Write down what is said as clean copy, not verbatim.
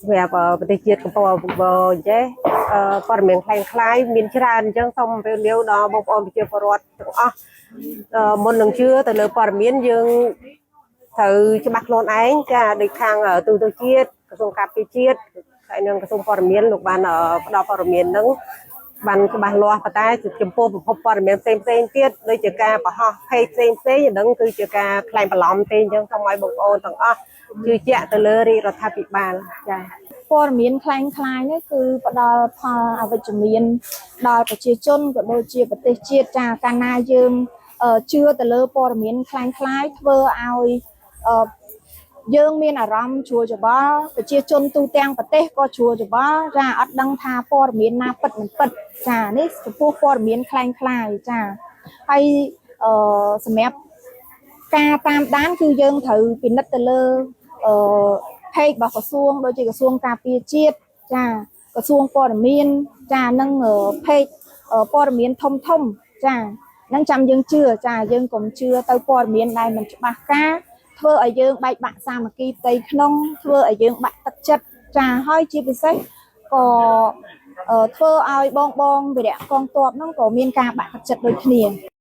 សម្រាប់ប្រទេសជាតិកំពុងអញ្ចេះព័ត៌មានក្លែងក្លាយមានច្រើនអញ្ចឹងសូមអំពាវនាវដល់បងប្អូនប្រជាពលរដ្ឋទាំងអស់មុននឹងជឿទៅលើព័ត៌មានយើងត្រូវច្បាស់ខ្លួនឯងចាដូចខាងទូទៅជាតិក្រសួងការពារជាតិហើយនិងក្រសួងព័ត៌មានលោកបានផ្ដល់ព័ត៌មានហ្នឹងបានច្បាស់លាស់ប៉ុន្តែចំពោះប្រភពព័ត៌មានផ្សេងផ្សេងទៀតដូចជាការបង្ហោះ page ផ្សេងផ្សេងអាហ្នឹងគឺជាការក្លែងបន្លំទេអញ្ចឹងសូមឲ្យបងប្អូនទាំងអស់ជឿជាក់ទៅលើរាជរដ្ឋាភិបាលចា៎ ព័ត៌មានក្លែងក្លាយនេះគឺផ្ដល់ផលអវិជ្ជមានដល់ប្រជាជនក៏ដូចជាប្រទេសជាតិចាកាលណាយើងជឿទៅលើព័ត៌មានក្លែងក្លាយធ្វើឲ្យយើងមានអារម្មណ៍ជ្រួលច្របល់ប្រជាជនទូទាំងប្រទេសក៏ជ្រួលច្របល់ចាអត់ដឹងថាព័ត៌មានណាពិតមិនពិតចានេះចំពោះព័ត៌មានក្លែងក្លាយចាហើយអឺសម្រាប់ការតាមដានគឺយើងត្រូវពិនិត្យទៅលើអឺ page របស់ក្រសួងដូចជាក្រសួងការពារជាតិចាក្រសួងព័ត៌មានចានិង page ព័ត៌មានធំធំចានឹងចាំយើងជឿចាយើងកុំជឿទៅព័ត៌មានដែលមិនច្បាស់ការធ្វើឲ្យយើងបែកបាក់សាមគ្គីផ្ទៃក្នុងធ្វើឲ្យយើងបាក់ទឹកចិត្តចាហើយជាពិសេសក៏ធ្វើឲ្យបងបងវីរៈកងទ័ពហ្នឹងក៏មានការបាក់ទឹកចិត្តដូចគ្នា។